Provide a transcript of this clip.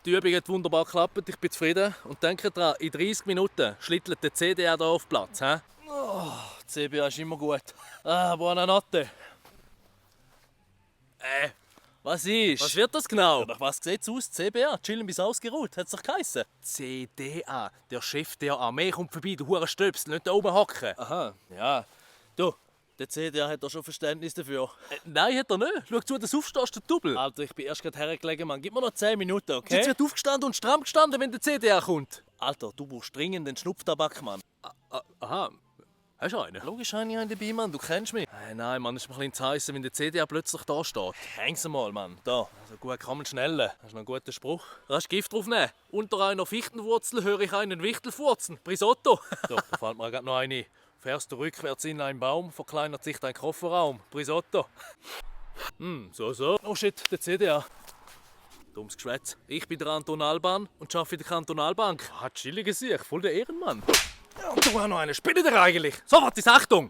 Die Übung hat wunderbar geklappt, ich bin zufrieden. Und denke dran, in 30 Minuten schlittelt der CDA hier auf Platz. He? Oh, CBA ist immer gut. Buonanotte. Was ist? Was wird das genau? Ja, nach was sieht's aus? CBA, chillen bis ausgeruht, hat's doch geheißen. CDA, der Chef der Armee kommt vorbei, du hure Stöpsel, nicht da oben hocken. Aha, ja. Du, der CDA hat da schon Verständnis dafür. Nein, hat er nicht. Schau zu, dass du aufstehst, der Double. Alter, ich bin erst gerade hergelegen, Mann. Gib mir noch 10 Minuten, okay? Jetzt wird aufgestanden und stramm gestanden, wenn der CDA kommt. Alter, du brauchst dringend den Schnupftabak, Mann. Aha. Hast du einen? Logisch habe ich einen dabei, Mann. Du kennst mich. Nein, Mann, ist mir ein bisschen zu heiß, wenn der CDA plötzlich da steht. Häng's mal, Mann. Da. Also gut kann man schnellen. Hast du noch einen guten Spruch? Kannst du Gift draufnehmen? Unter einer Fichtenwurzel höre ich einen Wichtel furzen. Prisotto. So, da fällt mir gerade noch eine. Fährst du rückwärts in einen Baum, verkleinert sich dein Kofferraum. Prisotto. So. Oh shit, der CDA. Dummes Geschwätz. Ich bin der Anton Alban und arbeite in der Kantonalbank. Chillige Sicht, voll der Ehrenmann. Und du hast noch eine. Spinne dir eigentlich? So, was ist Achtung!